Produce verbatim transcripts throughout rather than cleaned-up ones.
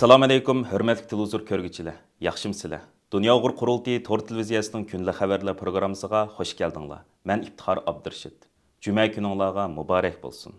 ئەسسالامۇئەلەيكۇم، ھۆرمەتلىك تېلېۋىزور كۆرگۈچىلەر، ياخشىمۇسىلەر؟ دۇنيا ئۇيغۇر قۇرۇلتىيى تور تېلېۋىزىيەسىنىڭ كۈندىلىك خەۋەرلەر پروگراممىسىغا خوش كەلدىڭلار. مەن ئىپتىخار ئابدۇرېشىت. جۈمە كۈنۈڭلارغا مۇبارەك بولسۇن.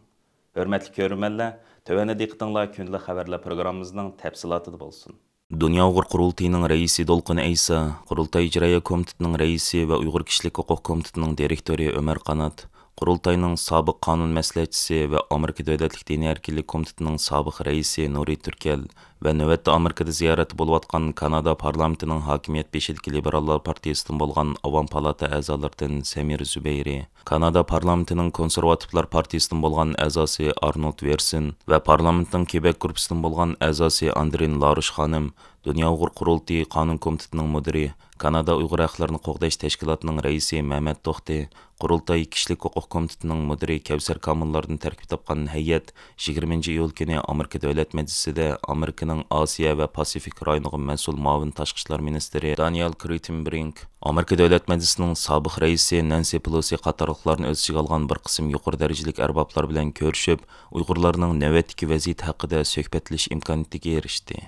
ھۆرمەتلىك كۆرۈرمەنلەر، تۆۋەندە دىققىتىڭلار كۈندىلىك خەۋەرلەر پروگراممىمىزنىڭ تەپسىلاتىدا بولسۇن. دۇنيا ئۇيغۇر قۇرۇلتىيىنىڭ رەئىسى دولقۇن ئەيسا، قۇرۇلتاي ئىجرائىيە كومىتېتىنىڭ رەئىسى ۋە ئۇيغۇر كىشىلىك ھوقۇق كومىتېتىنىڭ دىرېكتورى ئۆمەر قانات، قۇرۇلتاينىڭ سابىق قانۇن مەسلىھەتچىسى ۋە ئامېرىكا دۆلەتلىك دىنىي ئەركىنلىك كومىتېتىنىڭ سابىق رەئىسى نۇرى تۈركەل ۋە نۆۋەتتە ئامېرىكىدا زىيارەتتە بولۇۋاتقان كانادا پارلامېنتىنىڭ ھاكىمىيەت بېشىدىكى لىبېراللار پارتىيىسىدىن بولغان ئاۋام پالاتا ئەزالىرىدىن سەمىر زۇبەيرى، كانادا پارلامېنتىنىڭ كونسېرۋاتىپلار پارتىيىسىدىن بولغان ئەزاسى ئارنولد ۋېرسېن ۋە پارلامېنتنىڭ كېبەك گۇرۇپپىسىدىن بولغان ئەزاسى ئاندرېن لاروش خانىم، دۇنيا ئۇيغۇر قۇرۇلتىيى قانۇن كومىتېتىنىڭ مۇدىرى، كانادا ئۇيغۇر ھەقلىرىنى قوغداش تەشكىلاتىنىڭ رەئىسى مەمەت توختى، قۇرۇلتاي كىشىلىك ھوقۇق كومىتېتىنىڭ مۇدىرى كەۋسەر كامىللاردىن تەركىب تاپقان ھەيئەت يىگىرمىنچى ئىيۇل كۈنى ئامېرىكا دۆلەت مەجلىسىدە ئامېرىكىنىڭ ئاسىيا ۋە پاسىفىك رايونىغا مەسئۇل مۇئاۋىن تاشقى ئىشلار مىنىستىرى دانىيال كرىتېنبرىنك، ئامېرىكا دۆلەت مەجلىسىنىڭ سابىق رەئىسى نەنسى پېلوسى قاتارلىقلارنى ئۆز ئىچىگە ئالغان بىر قىسىم يۇقىرى دەرىجىلىك ئەربابلار بىلەن كۆرۈشۈپ، ئۇيغۇرلارنىڭ نۆۋەتتىكى ۋەزىيىتى ھەققىدە سۆھبەتلىشىش ئىمكانىيىتىگە ئېرىشتى.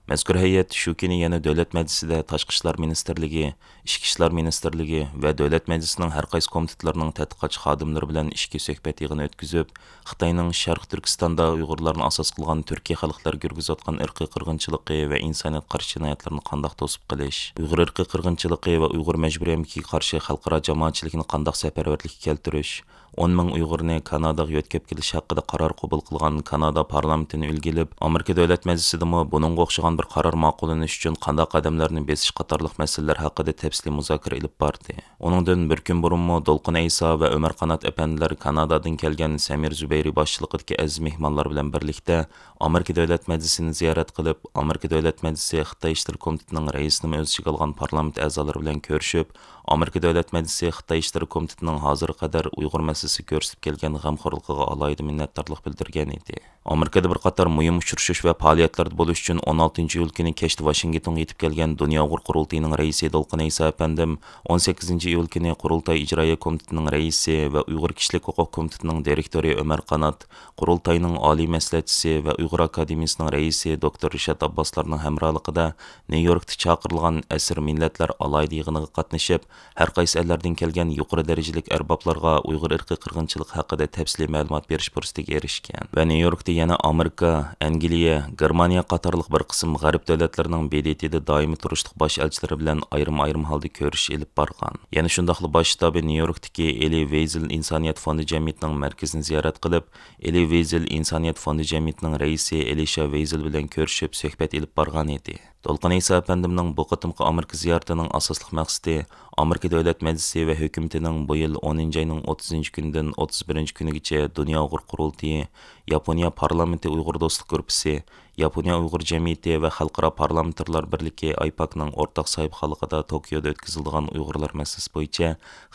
مەزكۇر ھەيئەت شۇ كۈنى يەنە دۆلەت مەجلىسىدە تاشقى ئىشلار مىنىستىرلىكى، ئىچكى ئىشلار مىنىستىرلىكى ۋە دۆلەت مەجلىسىنىڭ ھەر قايسى كومىتېتلىرىنىڭ تەتقىقاتچى خادىملىرى بىلەن ئىچكى سۆھبەت يىغىنى ئۆتكۈزۈپ، خىتاينىڭ شەرقىي تۈركىستاندا ئۇيغۇرلارنى ئاساس قىلغان تۈركىي خەلقلەرگە يۈرگۈزۈۋاتقان ئىرقىي قىرغىنچىلىقى ۋە ئىنسانىيەتكە قارشى جىنايەتلىرىنى قانداق توسۇپ قېلىش، ئۇيغۇر ئىرقىي قىرغىنچىلىقى ۋە ئۇيغۇر مەجبۇرىي ئەمگىكىگە قارشى خەلقئارا جامائەتچىلىكنى قانداق سەپەرۋەرلىككە كەلتۈرۈش، ئون مىڭ ئۇيغۇرنى كاناداغا يۆتكەپ كېلىش ھەققىدە قارار قوبۇل قىلغان كانادا پارلامېنتىنى ئۈلگە ئېلىپ، ئامېرىكا دۆلەت مەجلىسىدىمۇ بۇنىڭغا ئوخشىغان بىر قارار ماقۇللىنىش ئۈچۈن قانداق قەدەملەرنى بېسىش قاتارلىق مەسىلىلەر ھەققىدە تەپسىلىي مۇزاكىرە ئېلىپ باردى. ئۇنىڭدىن بىر كۈن بۇرۇنمۇ دولقۇن ئەيسا ۋە ئۆمەر قانات ئەپەندىلەر كانادادىن كەلگەن سەمىر زۇبەيرى باشچىلىقىدىكى ئەزىز مېھمانلار بىلەن بىرلىكتە ئامېرىكا دۆلەت مەجلىسىنى زىيارەت قىلىپ، ئامېرىكا دۆلەت مەجلىسى خىتاي ئىشلىرى كومىتېتىنىڭ رەئىسىنىمۇ ئۆز ئىچىگە ئالغان پارلامېنت ئەزالىرى بىلەن كۆرۈشۈپ، ئامېرىكا دۆلەت مەجلىسى خىتاي ئىشلىرى كومىتېتىنىڭ ھازىرغا قەدەر ئۇيغۇر مەسىلىسىگە كۆرسىتىپ كەلگەن غەمخورلۇقىغا ئالاھىدە مىننەتدارلىق بىلدۈرگەن ئىدى. ئامېرىكىدا بىر قاتار مۇھىم ئۇچرىشىش ۋە پائالىيەتلەردە بولۇش ئۈچۈن ئون ئالتىنچى ئىيۇل كۈنى كەچتە ۋاشىنگتونغا يېتىپ كەلگەن دۇنيا ئۇيغۇر قۇرۇلتىيىنىڭ رەئىسى دولقۇن ئەيسا ئەپەندىم ئون سەككىزىنچى ئىيۇل كۈنى قۇرۇلتاي ئىجرائىيە كومىتېتىنىڭ رەئىسى ۋە ئۇيغۇر كىشىلىك ھوقۇق كومىتېتىنىڭ دىرېكتورى ئۆمەر قانات، قۇرۇلتاينىڭ ئالىي مەسلىھەتچىسى ۋە ئۇيغۇر ئاكادېمىيىسىنىڭ رەئىسى دوكتور رىشات ئابباسلارنىڭ ھەمراھلىقىدا نيۇ يوركتا چاقىرىلغان ئەسىر مىللەتلەر ئالاھىدە يىغىنىغا قاتنىشىپ، ھەر قايسى ئەللەردىن كەلگەن يۇقىرى دەرىجىلىك ئەربابلارغا ئۇيغۇر ئىرقىي قىرغىنچىلىقى ھەققىدە تەپسىلىي مەلۇمات بېرىش پۇرسىتىگە ئېرىشكەن ۋە نيۇ يوركتا يەنە ئامېرىكا، ئەنگلىيە، گېرمانىيە قاتارلىق بىر قىسىم غەرب دۆلەتلىرىنىڭ ب د ت دا دائىمىي تۇرۇشلۇق باش ئەلچىلىرى بىلەن ئايرىم-ئايرىم ھالدا كۆرۈشۈش ئېلىپ بارغان. يەنە شۇنداقلا باش شتابى نيۇ يوركتىكى ئېلى ۋېيزېل ئىنسانىيەت فوندى جەمئىيىتىنىڭ مەركىزىنى زىيارەت قىلىپ، ئېلى ۋېيزېل ئىنسانىيەت فوندى جەمئىيىتىنىڭ رەئىسى ئېلىشا ۋېيزېل بىلەن كۆرۈشۈپ سۆھبەت ئېلىپ بارغان ئىدى. دولقۇن ئەيسا ئەپەندىمنىڭ بۇ قېتىمقى ئامېرىكا زىيارىتىنىڭ ئاساسلىق مەقسىتى ئامېرىكا دۆلەت مەجلىسى ۋە ھۆكۈمىتىنىڭ بۇ يىل ئونىنچى ئاينىڭ ئوتتۇزىنچى كۈنىدىن ئوتتۇز بىرىنچى كۈنىگىچە دۇنيا ئۇيغۇر قۇرۇلتىيى، ياپونىيە پارلامېنتى ئۇيغۇر دوستلۇق گۇرۇپپىسى، ياپونىيە ئۇيغۇر جەمئىيىتى ۋە خەلقئارا پارلامېنتارلار بىرلىكى ئايپاكنىڭ ئورتاق ساھىبخانلىقىدا توكيودا ئۆتكۈزۈلىدىغان ئۇيغۇرلار مەسىلىسى بويىچە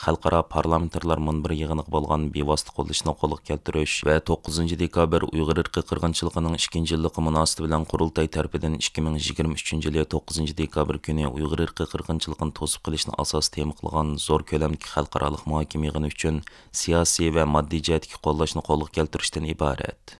خەلقئارا پارلامېنتارلار مۇنبىرى يىغىنىغا بولغان بىۋاسىتە قوللىشىنى قولغا كەلتۈرۈش ۋە توققۇزىنچى دېكابىر ئۇيغۇر ئىرقىي قىرغىنچىلىقىنىڭ ئىككىنچى يىللىقى مۇناسىۋىتى بىلەن قۇرۇلتاي تەرىپىدىن ئىككى مىڭ يىگىرمە ئۈچىنچى يىلى توققۇزىنچى دېكابىر كۈنى ئۇيغۇر ئىرقىي قىرغىنچىلىقىنى توسۇپ قېلىشنى ئاساس تېما قىلغان زور كۆلەمدىكى خەلقئارالىق مۇھاكىمە يىغىنى ئۈچۈن سىياسىي ۋە ماددىي جەھەتتىكى قوللاشنى قولغا كەلتۈرۈشتىن ئىبارەت.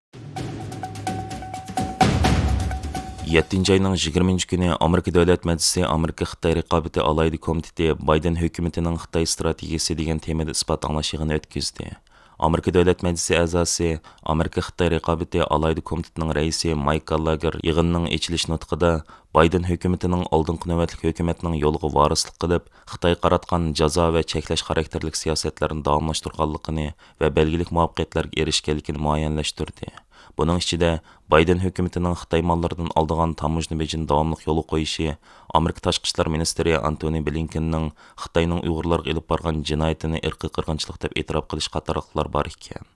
يەتتىنچى ئاينىڭ يىگىرمىنچى كۈنى ئامېرىكا دۆلەت مەجلىسى ئامېرىكا خىتاي رىقابىتى ئالاھىدە كومىتېتى بايدېن ھۆكۈمىتىنىڭ خىتاي ئىستراتېگىيىسى دېگەن تېمىدا ئىسپات ئاڭلاش يىغىنى ئۆتكۈزدى. ئامېرىكا دۆلەت مەجلىسى ئەزاسى، ئامېرىكا خىتاي رىقابىتى ئالاھىدە كومىتېتىنىڭ رەئىسى مايك گاللاگېر يىغىننىڭ ئېچىلىش نۇتقىدا بايدېن ھۆكۈمىتىنىڭ ئالدىنقى نۆۋەتلىك ھۆكۈمەتنىڭ يولىغا ۋارىسلىق قىلىپ، خىتايغا قاراتقان جازا ۋە چەكلەش خاراكتېرلىك سىياسەتلەرنى داۋاملاشتۇرغانلىقىنى ۋە بەلگىلىك مۇۋەپپەقىيەتلەرگە ئېرىشكەنلىكىنى مۇئەييەنلەشتۈردى. بۇنىڭ ئىچىدە، بايدېن ھۆكۈمىتىنىڭ خىتاي ماللىرىدىن ئالىدىغان تاموژنا بېجىنى داۋاملىق يولغا قويۇشى، ئامېرىكا تاشقى ئىشلار مىنىستىرى ئانتونى بلىنكېننىڭ خىتاينىڭ ئۇيغۇرلارغا ئېلىپ بارغان جىنايىتىنى ئىرقىي قىرغىنچىلىق دەپ ئېتىراپ قىلىش قاتارلىقلار بار ئىكەن.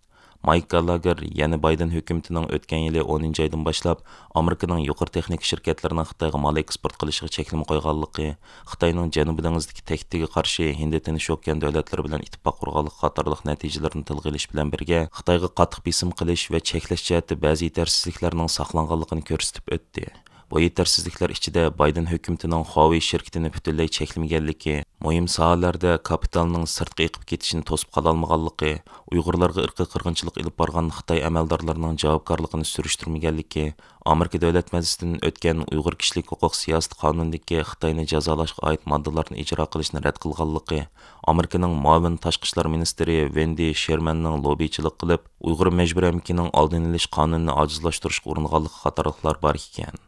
مايك گاللاگېر يەنە بايدېن ھۆكۈمىتىنىڭ ئۆتكەن يىلى ئونىنچى ئايدىن باشلاپ ئامېرىكىنىڭ يۇقىرى تېخنىكا شىركەتلىرىنىڭ خىتايغا مال ئېكسپورت قىلىشىغا چەكلىمە قويغانلىقى، خىتاينىڭ جەنۇبىي دېڭىزدىكى تەھدىتىگە قارشى ھىندى تىنچ ئوكيان دۆلەتلىرى بىلەن ئىتتىپاق قۇرغانلىقى قاتارلىق نەتىجىلىرىنى تىلغا ئېلىش بىلەن بىرگە، خىتايغا قاتتىق بېسىم قىلىش ۋە چەكلەش جەھەتتە بەزى يېتەرسىزلىكلەرنىڭ ساقلانغانلىقىنى كۆرسىتىپ ئۆتتى. بۇ يېتەرسىزلىكلەر ئىچىدە بايدېن ھۆكۈمىتىنىڭ خۇاۋېي شىركىتىنى پۈتۈنلەي چەكلىمىگەنلىكى، مۇھىم ساھەلەردە كاپىتالنىڭ سىرتقا ئېقىپ كېتىشىنى توسۇپ قالالمىغانلىقى، ئۇيغۇرلارغا ئىرقىي قىرغىنچىلىق ئېلىپ بارغان خىتاي ئەمەلدارلىرىنىڭ جاۋابكارلىقىنى سۈرۈشتۈرمىگەنلىكى، ئامېرىكا دۆلەت مەجلىسىدىن ئۆتكەن ئۇيغۇر كىشىلىك ھوقۇق سىياسىتى قانۇنىدىكى خىتاينى جازالاشقا ئائىت ماددىلارنى ئىجرا قىلىشنى رەت قىلغانلىقى، ئامېرىكىنىڭ مۇئاۋىن تاشقى ئىشلار مىنىستىرى ۋېندى شېرمەننىڭ لوبىچىلىق قىلىپ، ئۇيغۇر مەجبۇرىي ئەمگىكىنىڭ ئالدىنى ئېلىش قانۇنىنى ئاجىزلاشتۇرۇشقا ئۇرۇنغانلىقى قاتارلىقلار بار ئىكەن.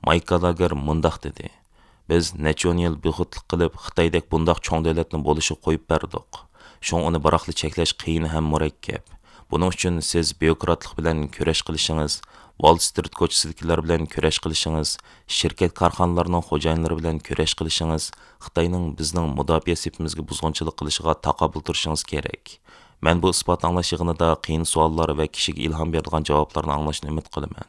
مايك گالاگېر مۇنداق دېدى: «بىز نەچچە ئون يىل بىخۇدلۇق قىلىپ، خىتايدەك بۇنداق چوڭ دۆلەتنى بولۇشىغا قويۇپ بەردۇق. شۇڭا ئۇنى بىراقلا چەكلەش قىيىن ھەم مۇرەككەپ. بۇنىڭ ئۈچۈن سىز بيۇروكراتلىق بىلەن كۈرەش قىلىشىڭىز، ۋال سترىت كوچىسىدىكىلەر بىلەن كۈرەش قىلىشىڭىز، شىركەت كارخانىلارنىڭ خوجايىنلىرى بىلەن كۈرەش قىلىشىڭىز، خىتاينىڭ بىزنىڭ مۇداپىئە سېپىمىزگە بۇزغۇنچىلىق قىلىشىغا تاقابىل تۇرۇشىڭىز كېرەك. مەن بۇ ئىسپات ئاڭلاش يىغىنىدا قىيىن سوئاللار ۋە كىشىگە ئىلھام بېرىدىغان جاۋابلارنى ئاڭلاشنى ئۈمىد قىلىمەن.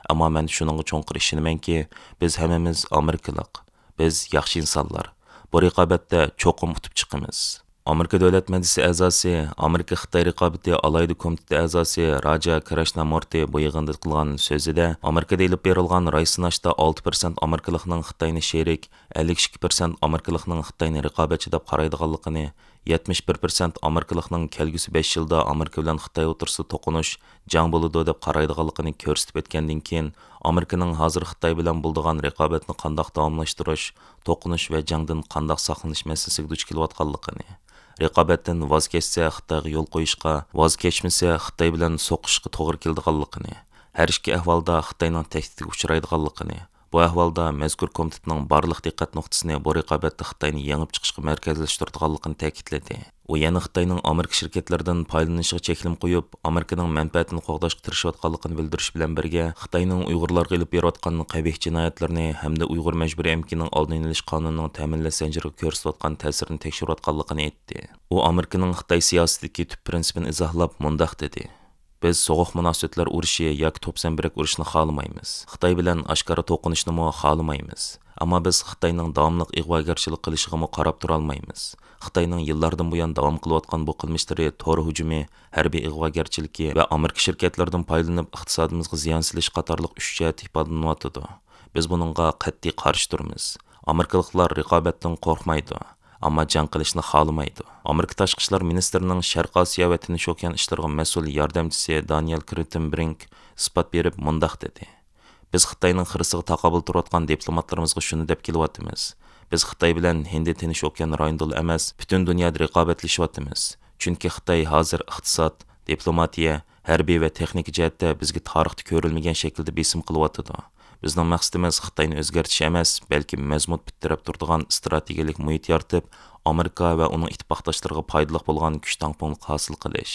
ئەمما مەن شۇنىڭغا چوڭقۇر ئىشىنىمەنكى، بىز ھەممىمىز ئامېرىكىلىق. بىز ياخشى ئىنسانلار. بۇ رىقابەتتە چوقۇم ئۇتۇپ چىقىمىز.» ئامېرىكا دۆلەت مەجلىسى ئەزاسى، ئامېرىكا خىتاي رىقابىتى ئالاھىدە كومىتېتى ئەزاسى راجا كراشنامۇرتى بۇ يىغىندا قىلغان سۆزىدە، ئامېرىكىدا ئېلىپ بېرىلغان راي سىناشتا ئالتە پىرسەنت ئامېرىكىلىقنىڭ خىتاينى شېرىك، ئەللىك ئىككى پىرسەنت ئامېرىكىلىقنىڭ خىتاينى رىقابەتچى دەپ قارايدىغانلىقىنى، يەتمىش بىر پىرسەنت ئامېرىكىلىقنىڭ كەلگۈسى بەش يىلدا ئامېرىكا بىلەن خىتاي ئوتتۇرىسىدا توقۇنۇش، جەڭ بولىدۇ دەپ قارايدىغانلىقىنى كۆرسىتىپ ئۆتكەندىن كېيىن، ئامېرىكىنىڭ ھازىر خىتاي بىلەن بولىدىغان رىقابەتنى قانداق داۋاملاشتۇرۇش، توقۇنۇش ۋە جەڭدىن قانداق ساقلىنىش مەسىلىسىگە دۇچ كېلىۋاتقانلىقىنى، رىقابەتتىن ۋاز كەچسە خىتايغا يول قويۇشقا، ۋاز كەچمىسە خىتاي بىلەن سوقۇشۇشقا توغرا كېلىدىغانلىقىنى، ھەر ئىككى ئەھۋالدا خىتاينىڭ تەھدىتىگە ئۇچرايدىغانلىقىنى، بۇ ئەھۋالدا مەزكۇر كومىتېتنىڭ بارلىق دىققەت نۇقتىسىنى بۇ رىقابەتتە خىتاينى يېڭىپ چىقىشقا مەركەزلەشتۈرىدىغانلىقىنى تەكىتلىدى. ئۇ يەنە خىتاينىڭ ئامېرىكا شىركەتلىرىدىن پايدىلىنىشىغا چەكلىمە قويۇپ، ئامېرىكىنىڭ مەنپەئەتىنى قوغداشقا تىرىشىۋاتقانلىقىنى بىلدۈرۈش بىلەن بىرگە، خىتاينىڭ ئۇيغۇرلارغا ئېلىپ بېرىۋاتقان قەبىھ جىنايەتلىرىنى ھەمدە ئۇيغۇر مەجبۇرىي ئەمگىكىنىڭ ئالدىنى ئېلىش قانۇنىنىڭ تەمىنلەش زەنجىرىگە كۆرسىتىۋاتقان تەسىرىنى تەكشۈرۈۋاتقانلىقىنى ئېيتتى. ئۇ ئامېرىكىنىڭ خىتاي سىياسىتىدىكى تۈپ پىرىنسىپىنى ئىزاھلاپ مۇنداق دېدى: «بىز سوغۇق مۇناسىۋەتلەر ئۇرۇشى ياكى توپا زەمبىرەك ئۇرۇشىنى خالىمايمىز. خىتاي بىلەن ئاشكارا توقۇنۇشنىمۇ خالىمايمىز. ئەمما بىز خىتاينىڭ داۋاملىق ئىغۋاگەرچىلىك قىلىشىغىمۇ قاراپ تۇرالمايمىز. خىتاينىڭ يىللاردىن بۇيان داۋام قىلىۋاتقان بۇ قىلمىشلىرى، تور ھۇجۇمى، ھەربىي ئىغۋاگەرچىلىكى ۋە ئامېرىكا شىركەتلىرىدىن پايدىلىنىپ ئىقتىسادىمىزغا زىيان سېلىش قاتارلىق ئۈچ جەھەتتە ئىپادىلىنىۋاتىدۇ. بىز بۇنىڭغا قەتئىي قارشى تۇرىمىز. ئامېرىكىلىقلار رىقابەتتىن قورقمايدۇ، ئەمما جەڭ قىلىشنى خالىمايدۇ.» ئامېرىكا تاشقى ئىشلار مىنىستىرىنىڭ شەرقىي ئاسىيا ۋە تىنچ ئوكيان ئىشلىرىغا مەسئۇل ياردەمچىسى دانىيال كرىتېنبرىنك ئىسپات بېرىپ مۇنداق دېدى: «بىز خىتاينىڭ خىرىسىغا تاقابىل تۇرۇۋاتقان دىپلوماتلىرىمىزغا شۇنى دەپ كېلىۋاتىمىز. بىز خىتاي بىلەن ھىندى تىنچ ئوكيان رايونىدىلا ئەمەس، پۈتۈن دۇنيادا رىقابەتلىشىۋاتىمىز. چۈنكى خىتاي ھازىر ئىقتىساد، دىپلوماتىيە، ھەربىي ۋە تېخنىكا جەھەتتە بىزگە تارىختا كۆرۈلمىگەن شەكىلدە بېسىم قىلىۋاتىدۇ. بىزنىڭ مەقسىتىمىز خىتاينى ئۆزگەرتىش ئەمەس، بەلكى مەزمۇت بىر تەرەپ تۇرىدىغان ئىستراتېگىيەلىك مۇھىت يارىتىپ، ئامېرىكا ۋە ئۇنىڭ ئىتتىپاقداشلىرىغا پايدىلىق بولغان كۈچ تەڭپۇڭلۇقى ھاسىل قىلىش.»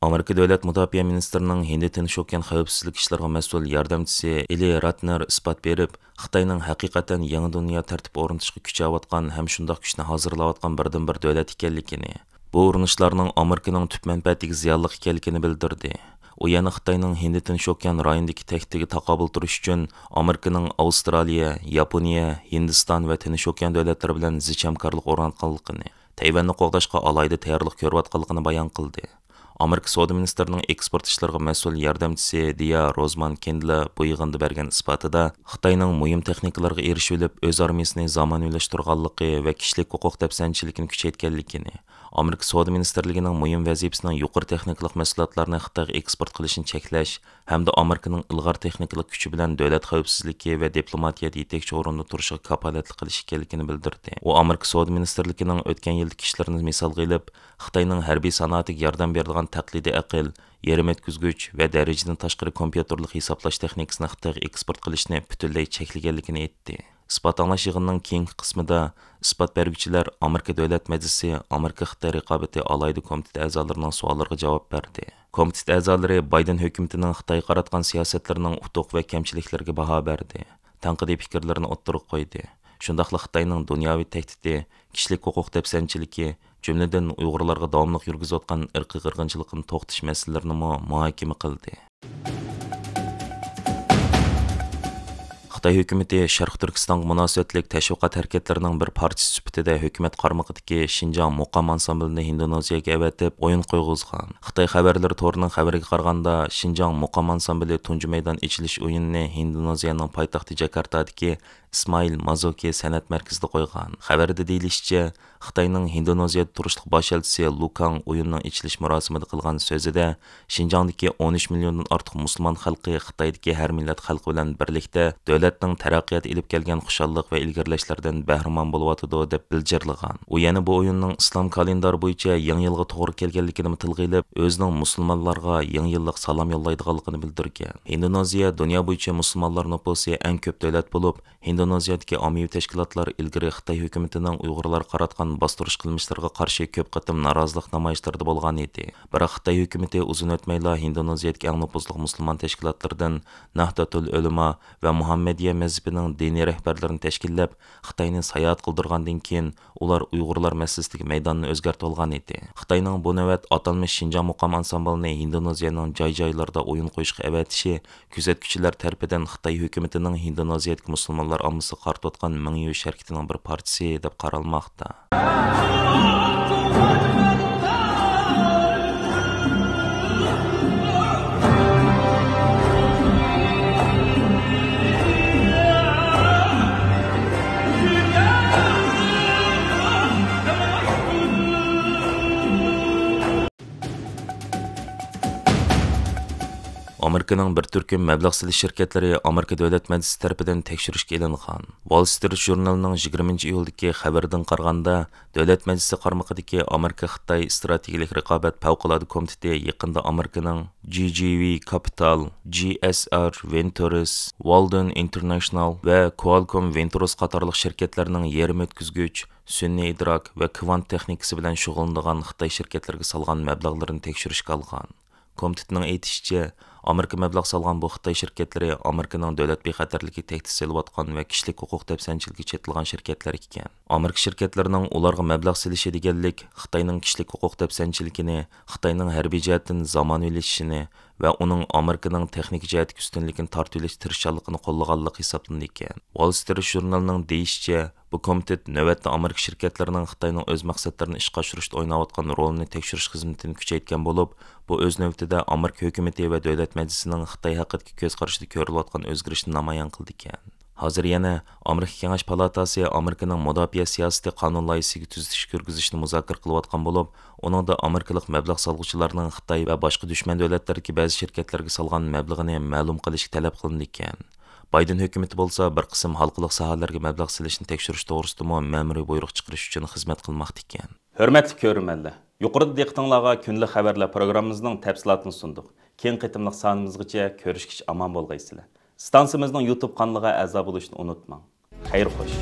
ئامېرىكا دۆلەت مۇداپىئە مىنىستىرىنىڭ ھىندى تىنچ ئوكيان خەۋپسىزلىك ئىشلىرىغا مەسئۇل ياردەمچىسى ئېلى راتنېر ئىسپات بېرىپ، خىتاينىڭ ھەقىقەتەن يېڭى دۇنيا تەرتىپى ئورنىتىشقا كۈچەۋاتقان ھەم شۇنداق كۈچنى ھازىرلاۋاتقان بىردىنبىر دۆلەت ئىكەنلىكىنى، بۇ ئۇرۇنۇشلارنىڭ ئامېرىكىنىڭ تۈپ مەنپەئەتىگە زىيانلىق ئىكەنلىكىنى بىلدۈردى. ئۇ يەنە خىتاينىڭ ھىندى تىنچ ئوكيان رايونىدىكى تەھدىتىگە تاقابىل تۇرۇش ئۈچۈن ئامېرىكىنىڭ ئاۋسترالىيە، ياپونىيە، ھىندىستان ۋە تىنچ ئوكيان دۆلەتلىرى بىلەن زىچ ھەمكارلىق ئورناتقانلىقىنى، تەيۋەننى قوغداشقا ئالاھىدە تەييارلىق كۆرۈۋاتقانلىقىنى بايان قىلدى. ئامېرىكا سودا مىنىستىرىنىڭ ئېكسپورت ئىشلىرىغا مەسئۇل ياردەمچىسى دىيا روزمان كېندلا بۇ يىغىندا بەرگەن ئىسپاتىدا، خىتاينىڭ مۇھىم تېخنىكىلارغا ئېرىشىۋېلىپ، ئۆز ئارمىيىسىنى زامانىۋىلاشتۇرغانلىقى ۋە كىشىلىك ھوقۇق دەپسەندىچىلىكىنى كۈچەيتكەنلىكىنى، ئامېرىكا سودا مىنىستىرلىكىنىڭ مۇھىم ۋەزىپىسىنىڭ يۇقىرى تېخنىكىلىق مەھسۇلاتلارنى خىتايغا ئېكسپورت قىلىشنى چەكلەش ھەمدە ئامېرىكىنىڭ ئىلغار تېخنىكىلىق كۈچى بىلەن دۆلەت خەۋپسىزلىكى ۋە دىپلوماتىيەدە يېتەكچى ئورۇندا تۇرۇشىغا كاپالەتلىك قىلىش ئىكەنلىكىنى بىلدۈردى. ئۇ ئامېرىكا سودا مىنىستىرلىكىنىڭ ئۆتكەن يىلدىكى ئىشلىرىنى مىسالغا ئېلىپ، خىتاينىڭ ھەربىي سانائەتىگە ياردەم بېرىدىغان تەقلىدىي ئەقىل، يېرىم ئۆتكۈزگۈچ ۋە دەرىجىدىن تاشقىرى كومپيۇتېرلىق ھېسابلاش تېخنىكىسىنى خىتايغا ئېكسپورت قىلىشنى پۈتۈنلەي چەكلىگەنلىكىنى ئېيتتى. ئىسپات ئاڭلاش يىغىنىنىڭ كېيىنكى قىسمىدا ئىسپات بەرگۈچىلەر ئامېرىكا دۆلەت مەجلىسى ئامېرىكا خىتاي رىقابىتى ئالاھىدە كومىتېتى ئەزالىرىنىڭ سوئاللىرىغا جاۋاب بەردى. كومىتېت ئەزالىرى بايدېن ھۆكۈمىتىنىڭ خىتايغا قاراتقان سىياسەتلىرىنىڭ ئۇتۇق ۋە كەمچىلىكلىرىگە باھا بەردى، تەنقىدىي پىكىرلىرىنى ئوتتۇرىغا قويدى. شۇنداقلا خىتاينىڭ دۇنياۋى تەھدىتى، كىشىلىك ھوقۇق دەپسەندىچىلىكى، جۈملىدىن ئۇيغۇرلارغا داۋاملىق يۈرگۈزۈۋاتقان ئىرقىي قىرغىنچىلىقنى توختىتىش مەسىلىلىرىنىمۇ مۇھاكىمە قىلدى. خىتاي ھۆكۈمىتى شەرقىي تۈركىستانغا مۇناسىۋەتلىك تەشۋىقات ھەرىكەتلىرىنىڭ بىر پارچىسى سۈپىتىدە ھۆكۈمەت قارمىقىدىكى شىنجاڭ مۇقام ئانسامبىلىنى ھىندونېزىيەگە ئەۋەتىپ ئويۇن قويغۇزغان. خىتاي خەۋەرلىرى تورىنىڭ خەۋىرىگە قارىغاندا، شىنجاڭ مۇقام ئانسامبىلى تۇنجى مەيدان ئېچىلىش ئويۇنىنى ھىندونېزىيەنىڭ پايتەختى جاكارتادىكى ئىسمائىل مازوكى سەنئەت مەركىزىدە قويغان. خەۋەردە دېيىلىشىچە، خىتاينىڭ ھىندونېزىيەدە تۇرۇشلۇق باش ئەلچىسى لۇكاڭ ئويۇننىڭ ئېچىلىش مۇراسىمىدا قىلغان سۆزىدە، شىنجاڭدىكى ئون ئۈچ مىليوندىن ئارتۇق مۇسۇلمان خەلقى خىتايدىكى ھەر مىللەت خەلقى بىلەن بىرلىكتە دۆلەتنىڭ تەرەققىياتى ئېلىپ كەلگەن خۇشاللىق ۋە ئىلگىرىلەشلەردىن بەھرىمەن بولۇۋاتىدۇ، دەپ بىلجىرلىغان. ئۇ يەنە بۇ ئويۇننىڭ ئىسلام كالېندارى بويىچە يېڭى يىلغا توغرا كەلگەنلىكىنىمۇ تىلغا ئېلىپ، ئۆزىنىڭ مۇسۇلمانلارغا يېڭى يىللىق سالام يوللايدىغانلىقىنى بىلدۈرگەن. ھىندونېزىيە دۇنيا بويىچە مۇسۇلمانلار نوپۇسى ئەڭ كۆپ دۆلەت بولۇپ، ھىندونېزىيەدىكى ئاممىۋى تەشكىلاتلار ئىلگىرى خىتاي ھۆكۈمىتىنىڭ ئۇيغۇرلارغا قاراتقان باستۇرۇش قىلمىشلىرىغا قارشى كۆپ قېتىم نارازىلىق نامايىشلىرىدا بولغان ئىدى. بىراق خىتاي ھۆكۈمىتى ئۇزۇن ئۆتمەيلا ھىندونېزىيەدىكى ئەڭ نوپۇزلۇق مۇسۇلمان تەشكىلاتلىرىدىن نەھدەتۇل ئۆلىما ۋە مۇھەممەدىيە مەزھىپىنىڭ دىنىي رەھبەرلىرىنى تەشكىللەپ، خىتاينى ساياھەت قىلدۇرغاندىن كېيىن، ئۇلار ئۇيغۇرلار مەسىلىسىدىكى مەيداننى ئۆزگەرتىۋالغان ئىدى. خىتاينىڭ بۇ نۆۋەت ئاتالمىش شىنجاڭ مۇقام ئانسامبىلىنى ھىندونېزىيەنىڭ جاي-جايلىرىدا ئويۇن قويۇشقا ئەۋەتىشى كۆزەتكۈچىلەر تەرىپىدىن خىتاي ھۆكۈمىتىنىڭ ھىندونېزىيەدىكى مۇسۇلمانلار ئاممىسىغا قارىتىۋاتقان مىڭ يۈرۈش ھەرىكىتىنىڭ بىر پارچىسى دەپ قارالماقتا. ئامېرىكىنىڭ بىر تۈركۈم مەبلەغ سېلىش شىركەتلىرى ئامېرىكا دۆلەت مەجلىسى تەرىپىدىن تەكشۈرۈشكە ئېلىنغان. ۋال سترىت ژۇرنىلىنىڭ يىگىرمىنچى ئىيۇلدىكى خەۋىرىدىن قارىغاندا، دۆلەت مەجلىسى قارمىقىدىكى ئامېرىكا خىتاي ئىستراتېگىيىلىك رىقابەت پەۋقۇلئاددە كومىتېتى يېقىندا ئامېرىكىنىڭ جى جى ۋى كاپىتال، جى ئېس ئار ۋېنتۇرس، ۋالدېن ئىنتېرناشنال ۋە كوالكوم ۋېنتۇرس قاتارلىق شىركەتلەرنىڭ يېرىم ئۆتكۈزگۈچ، سۈنئىي ئىدراك ۋە كۋانت تېخنىكىسى بىلەن شۇغۇللىنىدىغان خىتاي شىركەتلىرىگە سالغان مەبلەغلىرىنى تەكشۈرۈشكە ئالغان. كومىتېتنىڭ ئېيتىشىچە، ئامېرىكا مەبلەغ سالغان بۇ خىتاي شىركەتلىرى ئامېرىكىنىڭ دۆلەت بىخەتەرلىكىگە تەھدىت سېلىۋاتقان ۋە كىشىلىك ھوقۇق دەپسەندىچىلىكى چېتىلغان شىركەتلەر ئىكەن. ئامېرىكا شىركەتلىرىنىڭ ئۇلارغا مەبلەغ سېلىشى دېگەنلىك خىتاينىڭ كىشىلىك ھوقۇق دەپسەندىچىلىكىنى، خىتاينىڭ ھەربىي جەھەتتىن زامانىۋىلىشىشىنى ۋە ئۇنىڭ ئامېرىكىنىڭ تېخنىكا جەھەتتىكى ئۈستۈنلۈكىنى تارتىۋېلىش تىرىشچانلىقىنى قوللىغانلىقى ھېسابلىنىدىكەن. ۋال سترىت ژۇرنىلىنىڭ دېيىشىچە، بۇ كومىتېت نۆۋەتتە ئامېرىكا شىركەتلىرىنىڭ خىتاينىڭ ئۆز مەقسەتلىرىنى ئىشقا ئاشۇرۇشتا ئويناۋاتقان رولىنى تەكشۈرۈش خىزمىتىنى كۈچەيتكەن بولۇپ، بۇ ئۆز نۆۋىتىدە ئامېرىكا ھۆكۈمىتى ۋە دۆلەت مەجلىسىنىڭ خىتاي ھەققىدىكى كۆز قارىشىدا كۆرۈلۈۋاتقان ئۆزگىرىشنى نامايان قىلىدىكەن. ھازىر يەنە ئامېرىكا كېڭەش پالاتاسى ئامېرىكىنىڭ مۇداپىئە سىياسىتى قانۇن لايىھىسىگە تۈزىتىش كىرگۈزۈشنى مۇزاكىرە قىلىۋاتقان بولۇپ، ئۇنىڭدا ئامېرىكىلىق مەبلەغ سالغۇچىلارنىڭ خىتاي ۋە باشقا دۈشمەن دۆلەتلەردىكى بەزى شىركەتلەرگە سالغان مەبلىغىنى مەلۇم قىلىشى تەلەپ قىلىنىدىكەن. بايدېن ھۆكۈمىتى بولسا بىر قىسىم ھالقىلىق ساھەلەرگە مەبلەغ سېلىشنى تەكشۈرۈش توغرىسىدىمۇ مەمۇرىي بۇيرۇق چىقىرىش ئۈچۈن خىزمەت قىلماقتا ئىكەن. ھۆرمەتلىك كۆرۈرمەنلەر، يۇقىرىدا دىققىتىڭلارغا كۈندىلىك خەۋەرلەر پروگراممىمىزنىڭ تەپسىلاتىنى سۇندۇق. كېيىنكى قېتىملىق سانىمىزغىچە كۆرۈشكىچە ئامان بولغايسىلەر. ئىستانسىمىزنىڭ يۇتۇب قانىلىغا ئەزا بولۇشنى ئۇنتۇماڭ. خەير خوش.